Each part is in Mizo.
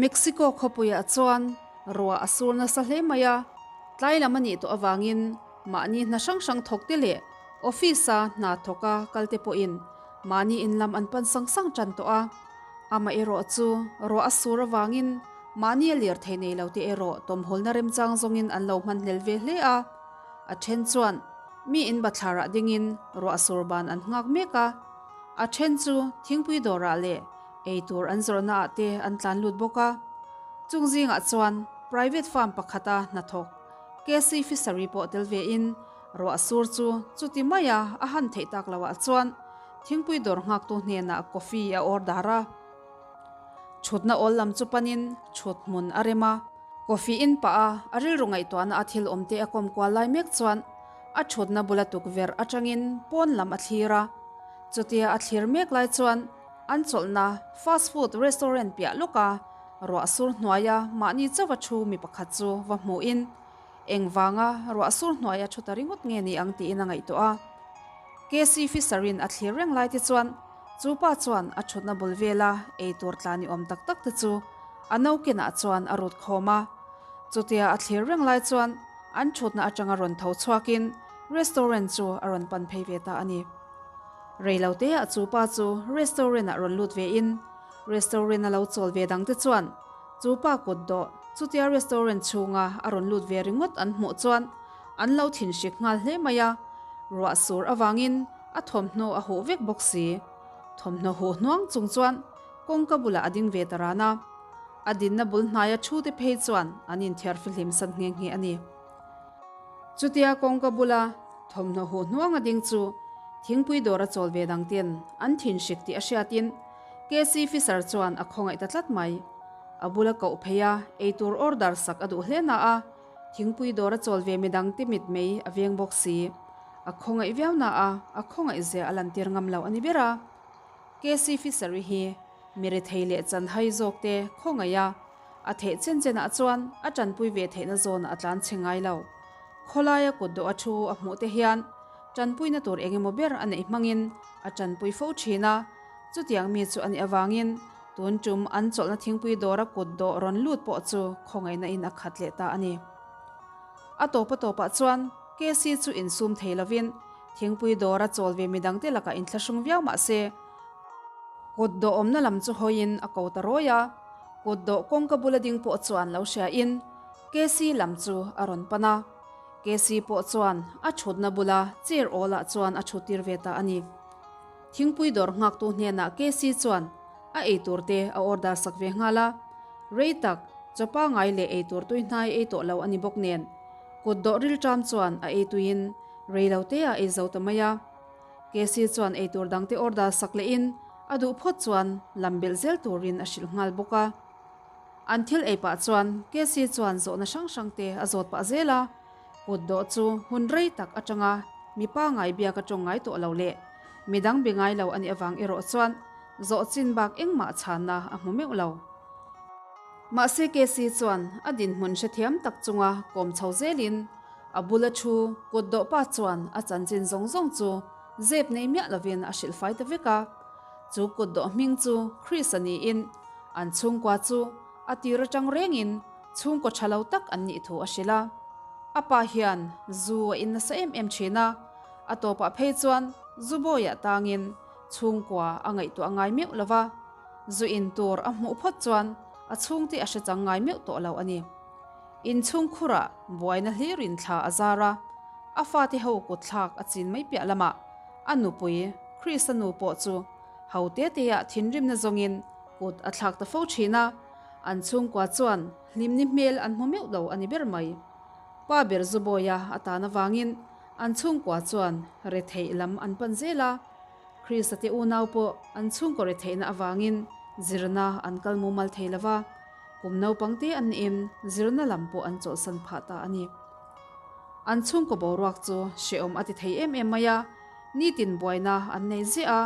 Mexico khawpuiah chuan ruah a sur nasa hle mai a, tlai lam a nih tawh avangin mahni hna hrang hrang thawkte leh office-a hna thawka kalte pawhin mahni in lam an pan sang sang tan tawh a. Amaherawh chu ruah a sur avangin mahni a lirthei nei lote erawh tawmhawlna remchang zawngin an lo hmanhlel ve hle a. A then chuan mi in bathlarah dingin ruah sur ban an nghak mek a, a then chu thingpui dawrah leh ei tur an zawrhna ah te an tlan lut bawk a. Chung zingah chuan private farm pakhata hnathawk KC Fishery pawh tel ve in ruah sur chu chuti maia a han theih tak loh ah chuan thingpui dawr nghaktu hnenah coffee a order a. Thutna awl lam chu panin thut hmun a rem a. Coffee in pah a a rilru ngaihtuahna a thil awm te a kawm kual lai mek chuan a thutna bula tukverh atangin pawn lam a thlir a. Chutia a thlir mek lai chuan an chawlhna fast food restaurant piah lawka ruah sur hnuaia mahni chauha thu mi pakhat chu va hmuhin engvanga ruah sur hnuaia thu ta ringawt nge ni ang tiin a ngaihtuah a. KC Fisher-in a thlir reng lai te chuan chu pa chuan a thutna bul vela eitur tla ni awm tak tak te chu A nokenah chuan a rut khawm a, chutia a thlir reng lai chuan an thutna atanga rawn tho chhuakin restaurant chu a rawn pan phei ve ta a ni. Reiloteah chu pa chu restaurant ah rawn lut vein restaurant a lo chawl ve dangte chuan chu pa kut dawh chutia restaurant chhunga a rawn lut ve ringawt an hmuh chuan an lo thinhrik nghal hle mai a, ruah sur avangin a thawmhnaw a huh vek bawk si. Thawmhnaw huh hnuang chung chuan Kawngka bulah a ding ve ta ran a, a dinna bul hnaia thute phei chuan an inthiar fihlim san nghe nghe a ni. Chutia kawngka bula thawmhnaw huh hnuang a ding chu thingpui dawr a chawl ve dang ten an thinhrik tih a hriatin KC Fisher chuan a khawngaih ta tlat mai. A bula koh phei a, eitur order sak a duh hle na a, thingpui dawr a chawl ve midang te mit mei a veng bawk si. A khawngaih viau na a, a khawngaih zia a lantir ngam lo a ni ber a. KC Fishery hi mi rethei leh chanhai zawk te khawngaih a, a theih chen chenah chuan a tanpui ve theihna zawnah a tlan chhe ngai lo. Khawlaia kut dawh a thu a hmuh te hian tanpuina tur eng emaw ber a neih hmangin a tanpui fo thin a, chutiang mi chu a nih avangin tun tum an chawlhna thingpui dawra kut dawh rawn lut pawh chu khawngaihna in a khat leh ta a ni. A tawp a tawpah chuan KC chu insum thei lovin Thingpui dawr a chawl ve midangte lakah inthlahrung viau mah se, kut dawh awmna lam chu hawiin a ko ta rawi a, kut dawh kawngka bula ding pawh chuan lo hriain KC lam chu a rawn pan a, KC pawh chuan a thutna bula chair awlah chuan a thuttir ve ta a ni. Thingpui dawr nghaktu hnenah KC chuan a eitur te a order sak ve nghal a, rei tak chaw pangai leh eitur tuihnai ei tawh lo a ni bawk nen, kut dawh rilṭam chuan a eituiin Rei lo te a ei zo ta mai a. KC chuan eitur dangte order sak lehin a duh phawt chuan lam belh zel turin a hrilh nghal bawk a. An thil ei pah chuan KC chuan zawhna hrang hrang te a zawt pah zel a. Kut dawh chu hun rei tak atanga mi pangai biak a tawng ngai tawh lo leh midang be ngai lo a nih avang erawh chuan zawh chin bak engmah chhanna a hmu meuh lo. Mahse KC chuan a dinhmun hrethiam tak chunga kawm chho zelin A bula thu kut dawh pa chuan a chanchin zawng zawng chu zep nei miah lovin a hrilh fai ta vek a. Chu kut dawh hming chu Chris a niin an chhungkua chu a tir atang rengin chhungkaw tha lo tak an nih thu a hrilh a. A pa hian zu a in nasa em em thin a, a tawpah phei chuan zu bawiah tangin chhungkua a ngaihtuah ngai meuh lo va, zu in tur a hmuh phawt chuan a chhungte a hre chang ngai meuh tawh lo a ni. Inchhung khurah buaina hlirin thla a zar a, a fate ho kutthlak a chin mai piah lamah a nupui Krista nu pawh chu ho te teah thinrimna zawngin kut a thlak ta fo thin a, an chhungkua chuan hlimni hmel an hmu meuh lo a ni ber mai. Pa ber Zubawia a tan avangin an chhungkua chuan retheih lam an pan zel a, Krista te unau pawh an chhungkaw retheihna avangin zirna an kal mumal thei lo va, kum naupang te an nihin zirna lam pawh an chawlhsan phah ta a ni. An chhungkaw boruak chu hrehawm a ti thei em em mai a, nitin buaina an nei ziah a,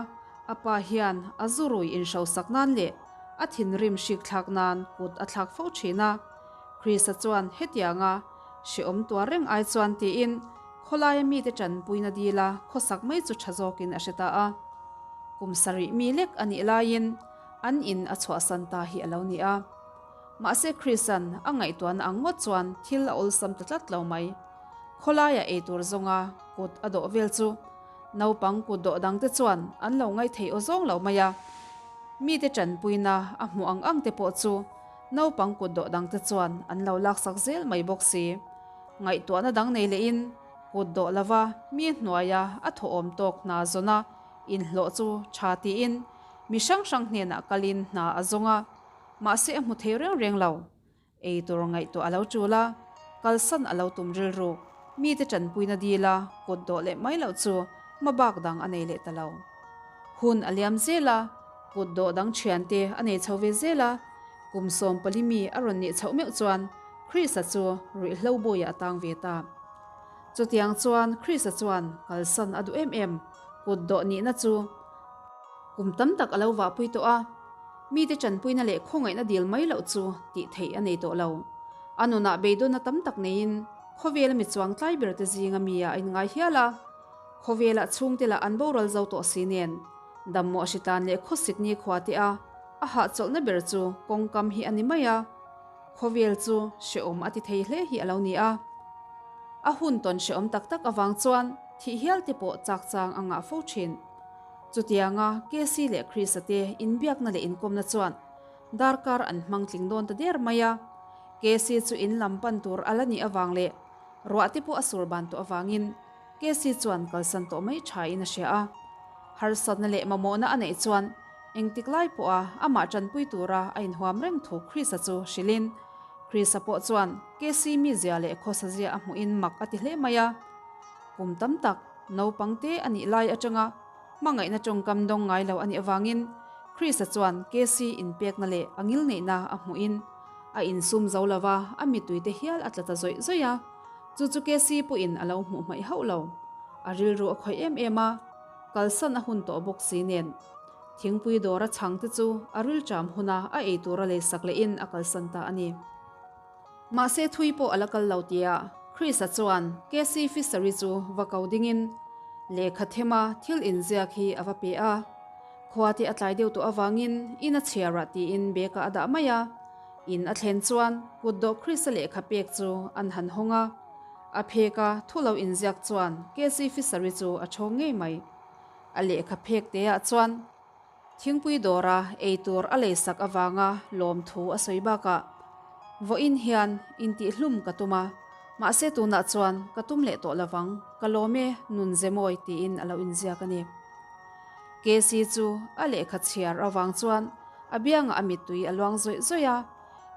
a pa hian a zurui inhrosak nan leh a thinrim hrikthlak nan kut a thlak fo thin a, Krista chuan hetianga hrehawm tuar reng ai chuan tiin Khawlaia mite tanpuina dila khawsak mai chu tha zawkin a hre ta a. Kum sarih mi lek a nih laiin an in a chhuahsan ta hi a lo ni a. Mahse Chris-a'n a ngaihtuahna ang ngawt chuan thil a awlsam ta tlat lo mai. Khawlaiah eitur zawnga kut a dawh vel chu naupang kut dawh dangte chuan an lo ngaithei aw zawng lo mai a. Mite tanpuina a hmuh ang ang te pawh chu naupang kut dawh dangte chuan an lo laksak zel mai bawk si. Ngaihtuahna dang nei lehin kut dawh lova mi hnuaia a thawhawm tawk hna zawna inhlawh chu tha tiin mi hrang hrang hnenah kalin hna a zawng a, mahse a hmu thei reng reng lo. Ei tur ngaihtuah a lo tul a, kalsan a lo tum rilru, mite tanpuina dil a kut dawh leh mai loh chu hmabak dang a nei leh ta lo. Hun a liam zel a, kut dawh dang thiante a nei chho ve zel a, kum 14 mi a rawn nih chhoh meuh chuan Chris-a chu ruihhlo bawiah a tang ve ta. Chutiang chuan Chris-a chuan kalsan a duh em em, kut dawh nihna chu kum tam tak a lo vahpui tawh a, Mite tanpuina leh khawngaihna dil mai loh chu tih theih a nei tawh lo. A nunah beidawnna tam tak neiin khawvela mi chuang tlai ber te zinga mi ah a inngai hial a. Khawvelah chhungte lah an boral zo tawh si nen, dammawh hritlan leh khawsik nikhua te a a hahchawlhna ber chu kawngkam hi a ni mai a. Khawvel chu hrehawm a ti thei hle hi a lo ni a. A hun tawn hrehawm tak tak avang chuan thih hial te pawh chak chang a ngah fo thin. Chutianga Casey leh Chris-a te inbiakna leh inkawmna chuan darkar an hmang tling dawn ta der mai a. Casey chu in lam pan tur a la nih avang leh ruah te pawh a sur ban tawh avangin Casey chuan kalsan tawh mai thain a hria a. Harsatna leh mamawhna a neih chuan engtik lai pawha amah tanpui tura a inhuam reng thu Chris-a chu hrilhin Chris-a pawh chuan Casey mizia leh khawsazia a hmuhin mak a ti hle mai a. Kum tam tak Naupang te a nih lai atanga hmangaihna tawngkam dawng ngai lo a nih avangin Chris-a chuan Casey inpekna leh a ngilneihna a hmuhin a insum zo lo va, a mittui te hial a tla ta zawih zawih a. Chu chu Casey pawhin a lo hmuh hmaih hauh lo. A rilru a khawih em em a, kalsan a hun tawh bawk si nen. Thingpui dawra chhang te chu a rilṭam huna a ei tura leisak lehin a kalsan ta a ni. Mahse thui pawh a la kal lo tia Chris-a chuan Casey Fisher-i chu va ko dingin lehkha thema thil inziak hi a va pe a. Khua te a tlai deuh tawh avangin in a chhiarah tiin bag-ah a dah mai a. In a thlen chuan kutdawh Chris-a lehkha pek chu an han hawng a. A pheka thu lo inziak chuan Casey Fisher-i chu a chhawng ngei mai. A lehkha phek teah chuan. Thingpui dawra eitur a leisak avanga lawmthu a sawi bakah, Vawiin hian intihhlum ka tum a, mahse tunah chuan ka tum leh tawh lovang, ka lawm e, nun ze mawi tiin a lo inziak a ni. Casey chu a lehkha chhiar avang chuan a biangah a mittui a luang zawih zawih a,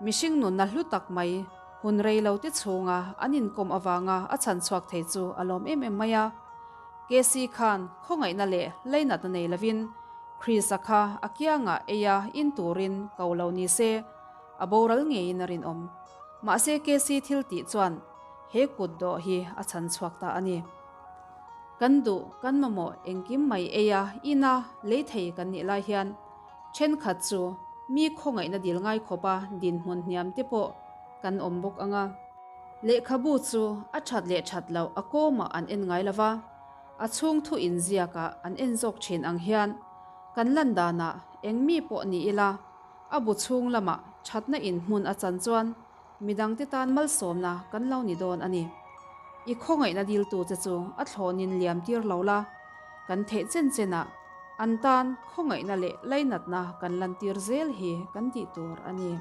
mihring nunna hlu tak mai hun rei lo te chhunga an inkawm avanga a chhan chhuak thei chu a lawm em em mai a. Casey khan khawngaihna leh leinatna nei lovin Chris-a kha a kiangah eia in turin ko lo ni se, a boral ngeiin a rinawm. Mahse Casey thil tih chuan he kut dawh hi a chhan chhuak ta a ni. Kan duh, kan mamawh engkim mai eia ina lei thei kan nih lai hian thenkhat chu mi khawngaihna dil ngai khawpa dinhmun hniam te pawh kan awm bawk ang a. Lehkhabu chu a that leh that loh a kawmah an en ngai lo va, a chhung thu inziakah an en zawk thin ang hian kan lan danah eng mi pawh ni ila a bu chhung lamah thatna inhmun a chan chuan midangte tan malsawmna kan lo ni dawn a ni. I khawngaihna diltu che chu a thlawnin liam tir lo la, kan theih chen chenah an tan khawngaihna leh lainatna kan lantir zel hi kan tih tur a ni.